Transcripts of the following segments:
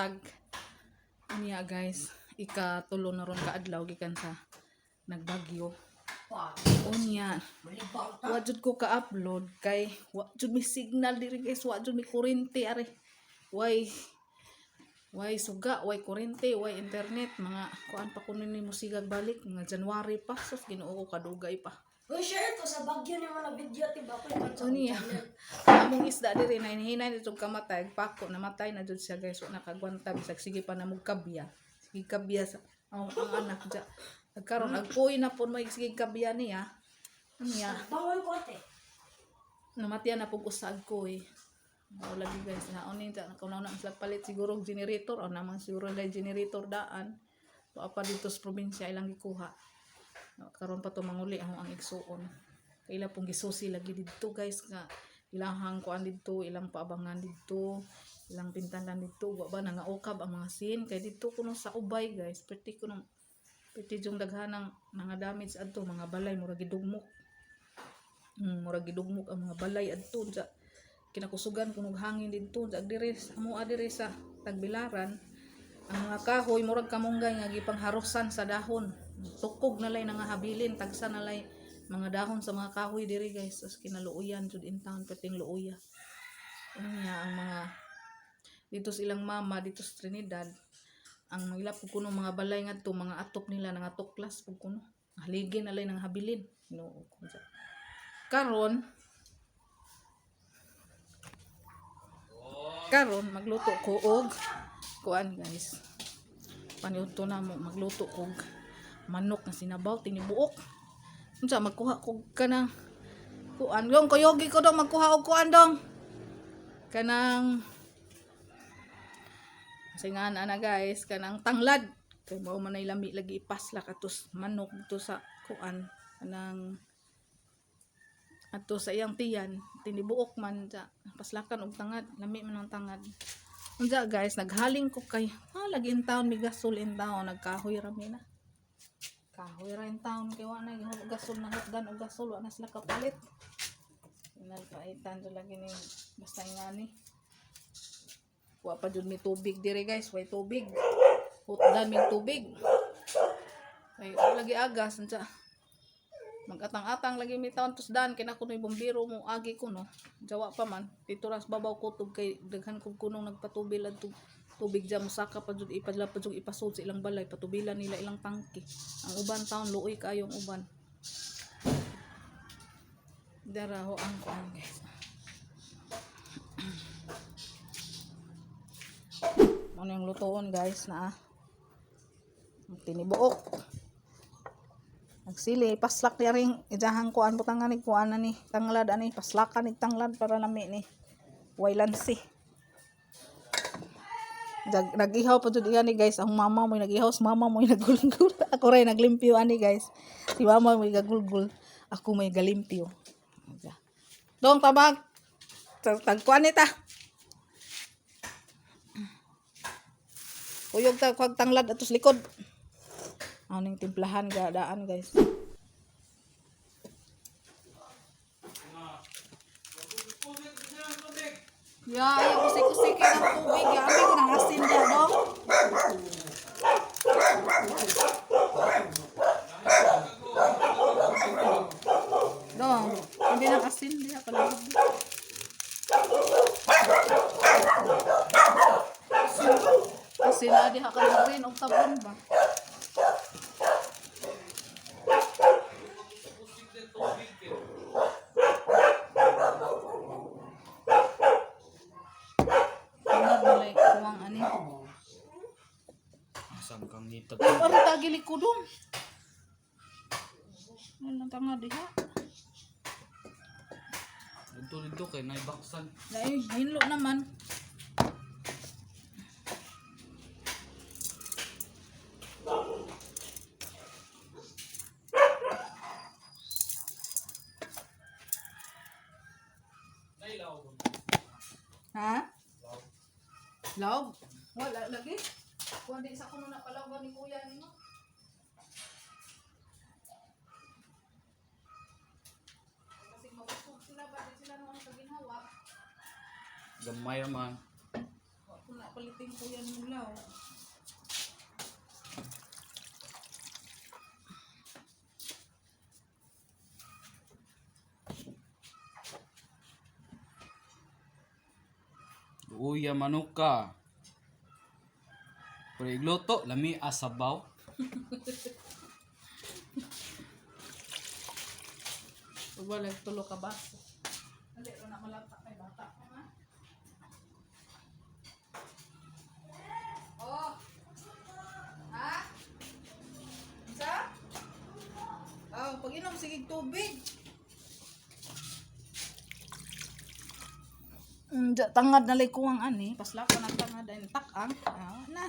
Buntag. Unya guys, ikatulo na ron ka adlaw gikan sa nagbagyo. Unya, wa jud ko ka-upload kay wa jud may signal diri guys, wa jud may kuryente are. Way suga, way kuryente, way internet, mga kuan pa kuno ni mo sigag balik mga January pa, sus Ginoo ko, kadugay pa. Uy, share ko sa Bagyo ni mga video, tiba ko yung sa Unya, channel. Among isda diri na hinay dito kamatay, pako namatay na jud siya guys, wa nakagwanta bisag sige pa na kabya. Sige kabya sa ang anak ja. Nagkaron agpuy na pud may sige kabya niya. Unya, Bangon ko ate. Namatian na pug usa ko eh. Mao lagi guys, naon ni ta kung na sila palit siguro og generator o naman siguro nila generator daan. Wa pa dito sa probinsya ilang gikuha. No, karon pa to manguli ang igsuon. Kay ila pong gisusi lagi didto guys nga ilahang kuan didto, ilang paabangan didto, ilang pintalan didto, wa ba nangaukab ang mga sin kay didto kuno sa Ubay guys, perti kuno perti jung daghanang mga damage adto mga balay murag gidugmok. Murag gidugmok ang mga balay adto sa kinakusugan kunog hangin didto sa diri sa amoa diri sa Tagbilaran, ang mga kahoy murag kamunggay nga gipangharusan sa dahon, tukog na lay nga habilin, tagsa na lay mga dahon sa mga kahoy diri guys. As kinaluoyan jud in town, perting luoya. Unya ang mga dito sa ilang mama dito sa Trinidad, ang ila pud kuno mga balay ngadto, mga atop nila nangatuklas pud kuno, haligi na lay nang habilin. Ginoo ko dyan. Karon magluto ko og kuan guys, paniudto na mo magluto kog manok na sinabaw tinibuok. Unsa magkuha kog kanang kuan dong, kuyogi ko dong, magkuha og kuan dong, kanang singan ana guys, kanang tanglad, kay mao man ay lami lagi ipaslak atos manok to sa kuan, kanang ato sa iyang tiyan, tinibuok man sa paslakan og tangad, lami man ang tangad. Unsa guys, naghaling ko kay lagi in town may gasol in town, nagkahoy ra mi na, kahoy ra in town kay wa na gasol na hutdan og gasol, wa na sila kapalit. Inalpaitan do lagi ni basta ingani. Wa pa jud may tubig dire guys, way tubig, hutdan may tubig ay lagi agas. Unsa magatang-atang lagi mi taon tusdan kay nako ni bombero mo agi ko no, jawa pa man dito ras babaw kutob kay daghan kog kunong nagpatubil adto tubig dya, mosaka pa jud, ipadala pa jud ipasud sa ilang balay, patubilan nila ilang tangke. Ang uban taon luoy kaayong uban daraho ang kuan guys. Ano yung lutuon guys na ang tinibuok. Nagsili, paslak ni ring ijahang kuan butangan ni kuan na ni tanglad ani, paslakan ni tanglad para lami ni. Way lansi. Nag-ihaw pa jud ni guys, ang mama mo nag-ihaw, si mama mo nagulgul. Ako ray naglimpyo ani guys. Si mama mo gagulgul, ako may galimpyo. Dong tabag. Tagkuan ni ta. Kuyog ta kwag tanglad atos likod. Aning timplahan gadaan guys. Ya, ayaw kusik-kusik ng tubig. Ya, abi ko nang asin dia dong. Dong, hindi nang asin diha pala. Asin na diha ka rin og tabon ba? Tungod nilay kuwang ani. Asang kang nitag. Ay, parang tagili ko dong. Ano lang tanga diha? Dito dito kay naibaksan. Dahil, hinlo naman. Ha? Laog? Wala lagi. Kuan di sa kuno na palawan ni kuya nimo. Kasi mabusog sila ba di sila naman sa ginhawa. Gamay man. Wa ko na palitin ko yan mula. Oh. Uya manok ka. Pero igluto, lami asabaw. Pag wala tulo ka ba? Dali, na malata kay bata pa ha. Oh. Ha? Isa? Oh, pag-inom sige tubig. Tangad na lay kuwang ani, paslaka ng tangad ay takang. Ah, na.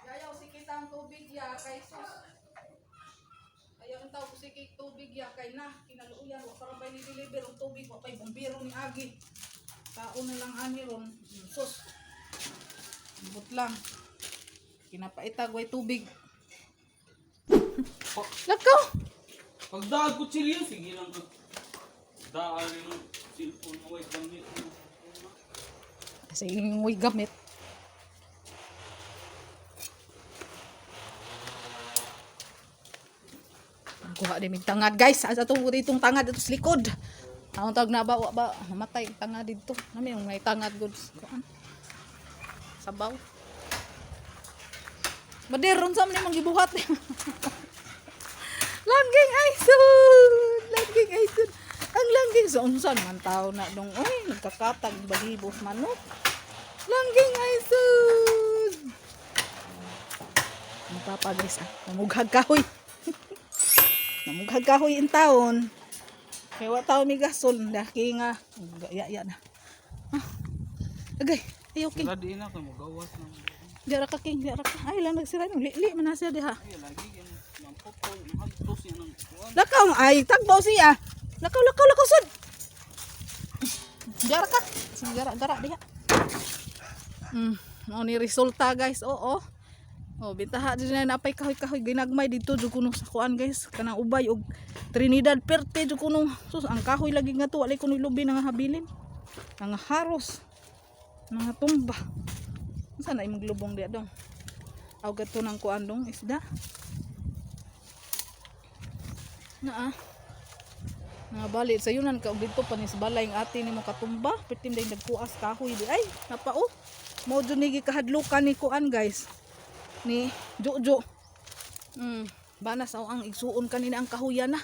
Yayaw si kita ang tubig ya kay sus. Ayaw ang tawag si kay tubig ya kay na kinaluoyan wa para bay ni deliver ang tubig wa pay bumbiro ni agi. Tao na lang ani ron. Sus. Ambot lang. Kinapaitag way tubig. Oh. Lakaw. Pagdaag ko chilyo, sige lang ka. Daan yung cellphone mo, ay gamit mo. Kasi yung way gamit. Kuha din mig tangad guys. Asa itong itong tangad dito sa likod. Ang tawag na ba wa ba mamatay ang tangad dito. Nami yung may tangad goods. Kuan. Sabaw. Badir unsa man imong gibuhat? Langging aison. Langging aison. Ang langging sa unsa man tao na dong oy nagkakatag balibos manok. Langging aison. Ang papa guys ah, namughag kahoy. Namughag kahoy in taon. Kaya wa tao mi gasol daki nga ya ya na. Ah. Agay, ay okay. Sira di na ka, magawas na. Diara ka king, diara ka. Ay lang nagsira nung li man na siya diha. Ay, lagi yan. Mamputol, mahagtos yan ang kuwan. Lakaw ay tagbaw siya. Lakaw lakaw lakaw sud. Diara ka. Sige gara gara diha. Mao ni resulta guys. Oo. Oh, bintaha dito na napay kahoy-kahoy ginagmay dito jud kuno sa kuan guys kanang ubay og Trinidad Perte jud kuno. Sus ang kahoy lagi nga to walay kuno lubi nga habilin. Nga haros. Mga tumba. Unsa na imong lubong diha dong? Aw gadto ng kuan dong isda. Naa. Nga bali sa yunan ka og didto pa ni sa balay ang ate nimo katumba, pertim day nagkuas kahoy di ay napao. Mao jud ni gikahadlukan ni kuan guys. Ni Jojo. Banas aw ang igsuon kanina ang kahuya na.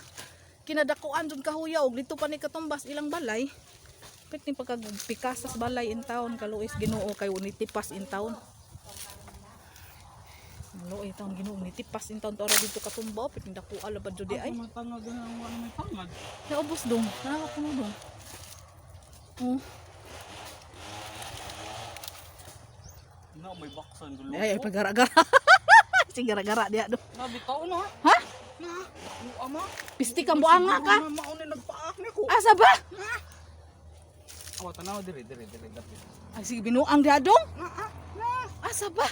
Kinadakuan jud kahuya og didto pa ni katumbas ilang balay. Pertim pagkagpikasas balay in town kaluis Ginoo kay unitipas in town. Maluoy taon Ginoo nitipas in town to ara didto katumba pertim dakuan labad jud di ay. Ay, matangag na ang wala may tangag. Naubos dong. Nakaka ko dong. Oh. Na, may baksan gulo. Ay, ay pagara-gara. Sige gara-gara diya do. Nabi tao na. Ha? Na, ama. Pisti kang buanga ka. Mauna nagpaak na ko. Asa ba? Awa tanaw dire dire dire dapit. Ay sige binuang diha dong. Asa ba?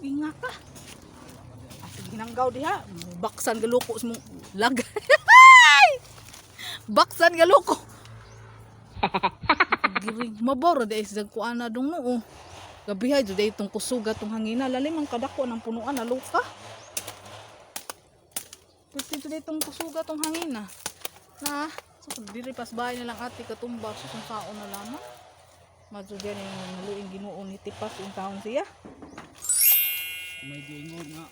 Inga ka. Ay sige hinanggaw diha. Baksan galuko sa mong lag. Baksan galuko. Giring maboro di ay sa kuana dong noo. Gabihay jud ay itong kusuga tong hangina lalim ang kadako ng punuan na luka. Pwede jud itong kusuga tong hangina. Na, so diri pas bahay na lang ate katumba so kung saon na lamang. Madyo diyan yung naluing Ginoo ni tipas yung taon siya. May giingon nga.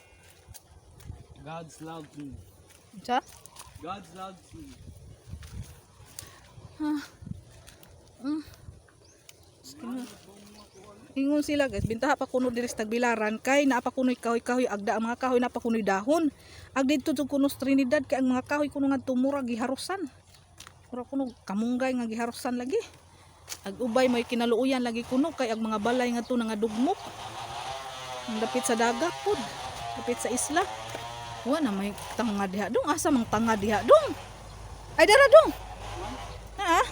God's love me. Unsa? God's loves me. Ingon sila guys, bintaha pa kuno diri sa Tagbilaran kay naa pa kunoy kahoy-kahoy agda ang mga kahoy naa pa kunoy dahon. Ag didto jud kuno sa Trinidad kay ang mga kahoy kuno ngadto mura giharusan. Mura kuno kamunggay nga giharusan lagi. Ag ubay may kinaluoyan lagi kuno kay ang mga balay ngadto nga dugmok. Ang dapit sa dagat pod, dapit sa isla. Wa na may tanga diha dong, asa mang tanga diha dong? Ay dara dong. Ha?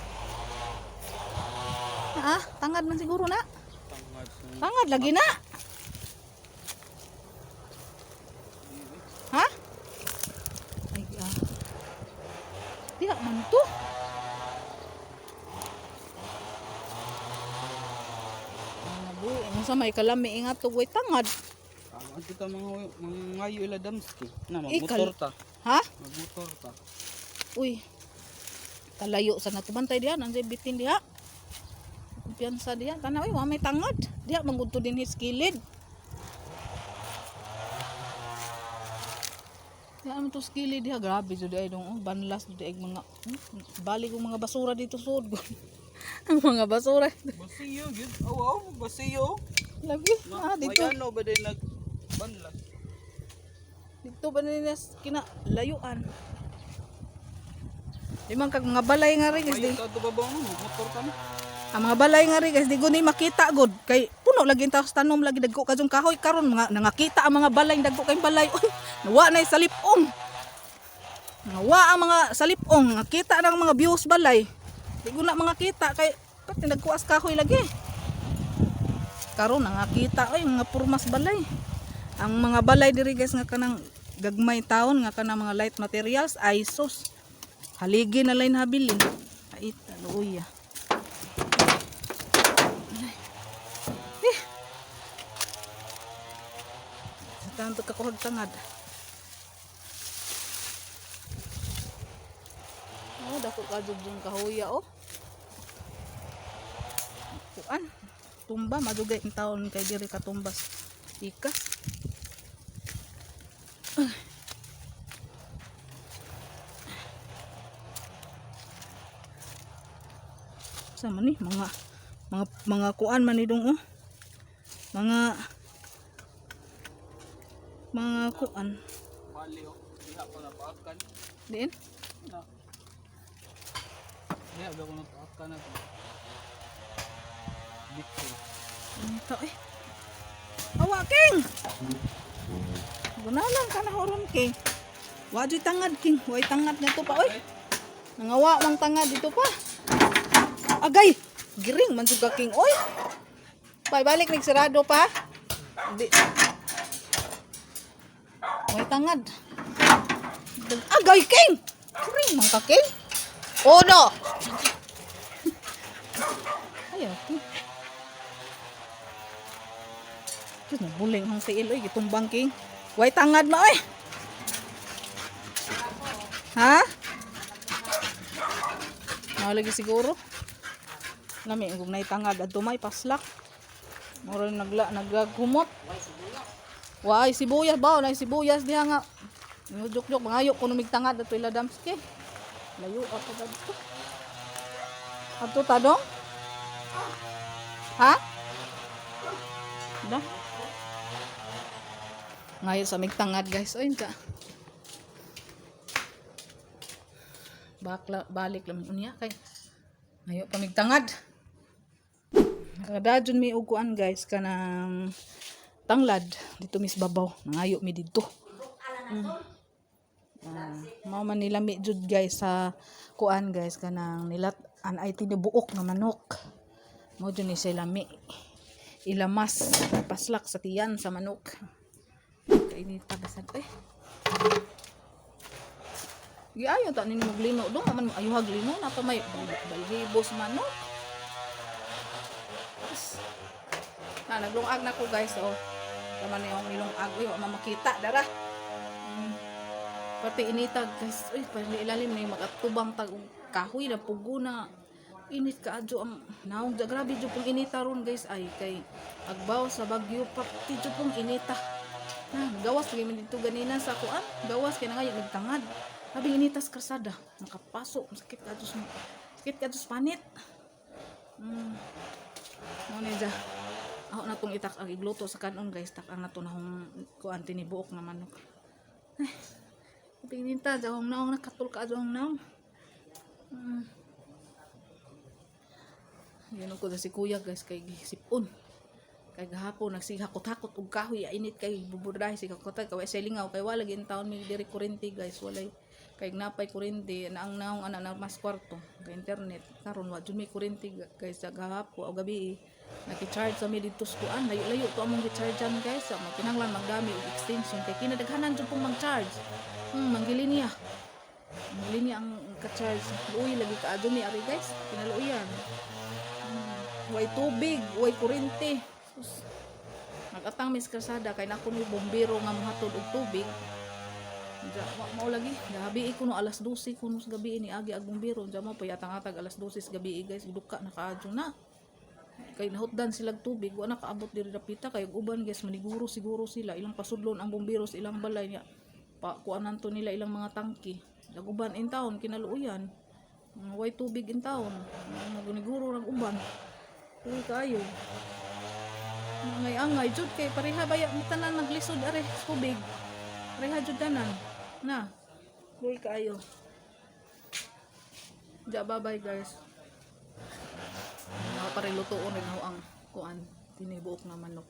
Ah, tangad man siguro na. Tangad sa Tangad lagi na. Diha man to. Nabuo sa may kalami ingat to way tangad. Tama kita mga ngayo ila Damski. Na Ikal- magmotor ta. Ha? Magmotor ta. Uy. Kalayo sa natubantay diha nandiyan bitin diha. Kumpiyansa diha tanaw ay wa may tangad. Diha mangudto din his kilid. Diha man to sa kilid diha, grabe jud ay dong, oh, banlas jud ay mga balik og mga basura dito sud. Ang mga basura. Basiyo gyud. Aw aw, basiyo. Lagi ah dito. May ano ba din nag banlas? Dito ba nila kina layuan. Di man kag mga balay nga rin guys, di. May ka ba mo magmotor ka na. Ang mga balay nga rin guys, di guni makita gud kay puno lagi ang taas tanom lagi dagko kajong kahoy karon mga nangakita ang mga balay dagko kay balay. Uy, nawa na salipong. Nawa ang mga salipong, nakita na ang mga views balay. Di guna mga kita kay pati nagkuas kahoy lagi. Karon nangakita ay mga purmas balay. Ang mga balay diri guys nga kanang gagmay taon nga kanang mga light materials ay sus. Haligi na lay nabilin. Ay, taluya. Eh. Sa tanto ka kuhag tangad. Oh, dako ka jud yung kahuya oh. Kuan. Tumba madugay ang taon kay diri katumbas. Ikas. Ay. Sa man ni mga kuan man ni dong oh. Mga mga kuan. Bali oh. Diha pa na paakan. Diin? Na. Diha ba ko na paakan na to. Dito. Ito eh. Awa, King! Gunalan ka na horon, King. Wajoy tangad, King. Way tangad na to pa, oy. Nangawa mang tangad dito pa. Agay! Giring man jud ka, King, oy. Bay, balik nagsirado pa. Di. Way tangad. Agay, King! Giring man ka, King. Oh, no! Ayaw, King. Diyos, nabuling ang tiil, oy. Gitumbang, King. Way tangad ma, oy. Ha? Nalagi siguro. Lami, kung naitangad adto may paslak. Mura nagla nagagumot. Way sibuyas ba? Nay sibuyas diha nga. Jok-jok mangayo kuno migtangad ato ila Damski. Layo ako kadto. Adto tadong? Ha? Da? Ngayon sa migtangad guys. Oy, ka. Bakla, balik lang unya kay ngayo pa migtangad. Nakadadyon mi og kuan guys kanang tanglad dito mis babaw. Nangayo mi didto. Ah, mao man nila mi jud guys sa kuan guys kanang nilat an ay tinubuok nga manok. Mao jud ni sila mi ilamas paslak sa tiyan sa manok. Kainita basag eh. Giayo ta ninyo maglino do man ayuhag lino na pa may balhibos manok. As. Na naglungag na ko guys oh. Tama na yung nilungag uy wa man makita dara. Pati initag guys, uy pali ilalim na yung magatubang tag og kahoy na pugo na init ka adyo ang naong da grabe jud pong inita ron guys ay kay agbaw sa Bagyo pati jud pong inita. Na gawas lagi man dito ganina sa kuan, gawas kay nangayo nagtangad. Sabi inita sa kalsada, nakapaso, sakit ka sa sakit ka sa panit. Mo ni dya. Ako na tong itak ang igluto sa kanon guys, tak ang nato nahong kuan tinibuok nga manok. Ay, Pininta, jawang naong nakatul ka jawang naong. Yun ko si kuya guys kay sipon. Kay gahapon nagsighakot-hakot og kahoy init kay buburdahi si kakotay kay sa lingaw kay wala gin taon mi diri kurente guys, walay kay napay kurente na ang naong ana na mas kwarto kay internet karon wa jud may kurente guys sa gahapon o gabi naki-charge sa mi didto sa kuan layo-layo to among gi-chargean guys sa kinahanglan magdami og extension kay kinadaghanan jud pong mag-charge. Manggilinya. Manggilinya ang ka-charge. Luoy lagi kaadyo ni ari, guys. Kinaluoyan. Way tubig, way kuryente. Sus. Nagatang mis kalsada kay nako ni bombero nga mohatod og tubig. Diya, mao lagi. Gabi ko no alas 12 kuno sa gabi ni agi ag bombero. Diya mo payatang-atag alas 12 sa gabi, guys. Duka na kaadyo na. Kay nahutdan sila og tubig, wa na kaabot diri dapita kay ug uban, guys, maniguro siguro sila ilang pasudlon ang bombero sa ilang balay niya. Pa kuanan to nila ilang mga tangki. Laguban in town kinaluoyan. Way tubig in town. Maniguro rag uban. Uy kayo. Angay-angay jud kay pareha baya ni tanan naglisod are tubig. Pareha jud tanan. Na. Uy kayo. Ja, bye-bye, guys. Mga parelutoon rin ako ang kuan tinibuok na manok.